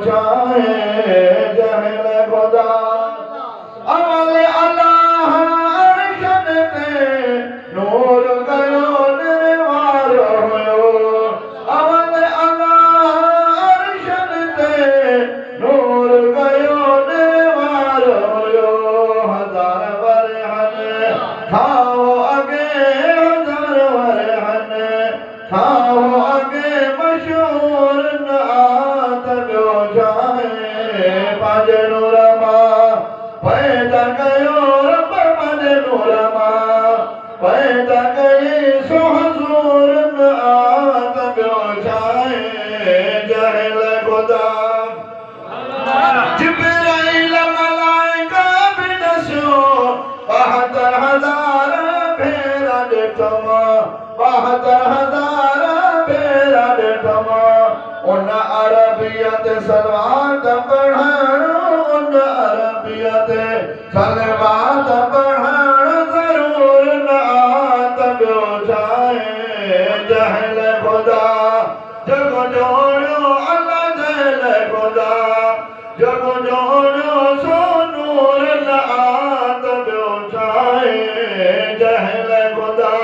ڇاهي جهل خدا اول الله عرشن تي نور ڪيو نروار هيو اول الله عرشن تي نور ڪيو نروار هيو هزار ورهن کان اڳي هزار ورهن کان اڳي مشهور نه آ ته ٻيو ڇاهي پنهنجي نور مان پيدا ڪيو رب پنهنجي نور مان پيدا ڪئي سو حضور نه آ ته ٻيو ڇاهي جهل خدا جبرائيل ملائڪ به ڏسيو 72 هزار ڀيرا ڏٺم 72 هزار ڀيرا ڏٺم ان عربيء تي صلوات پڙهڻ ان عربيء تي صلوات پڙهڻ ضرور نه آ ته ٻيو ڇاهي جهل خدا جڳ جوڙيو الله جهل خدا جڳ جوڙيو سو نور نه آ ته ٻيو ڇاهي جهل خدا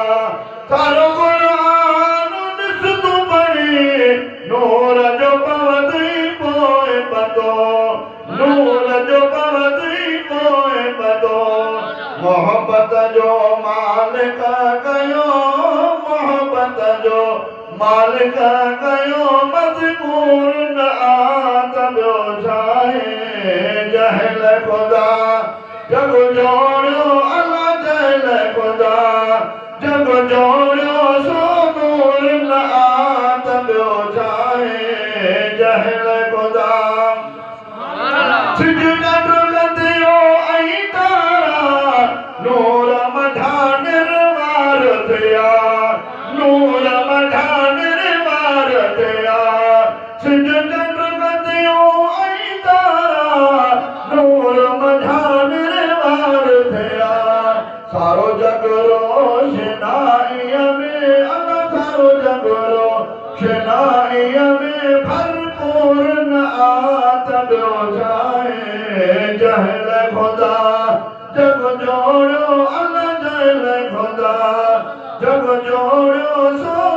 سارو قرآن ڏس تون پڙهي نور جو پوندئي پوء پتو نور جو پوندئي پوء پتو محبت جو مالڪ ڪيو محبت جو مالڪ ڪيو مذڪور نه آ ته ٻيو ڇاهي جهل خدا جڳ جوڙيو الله جهل خدا جڳ جوڙيو سو نور نه آ ته ٻيو ڇاهي جهل خدا سج چنڊ ڪنديو ۽ تارا نور منجهان نروار ٿيا نور منجهان نروار ٿيا سج چنڊ ڪنديو ۽ تارا نور منجهان نروار ٿيا سارو جڳ روشنائيء ۾ الله سارو جڳ روشنائيء ۾ ڀرپور نه آ ته ٻيو ڇاهي جهل خدا جڳ جوڙيو الله جهل خدا جڳ جوڙيو سو.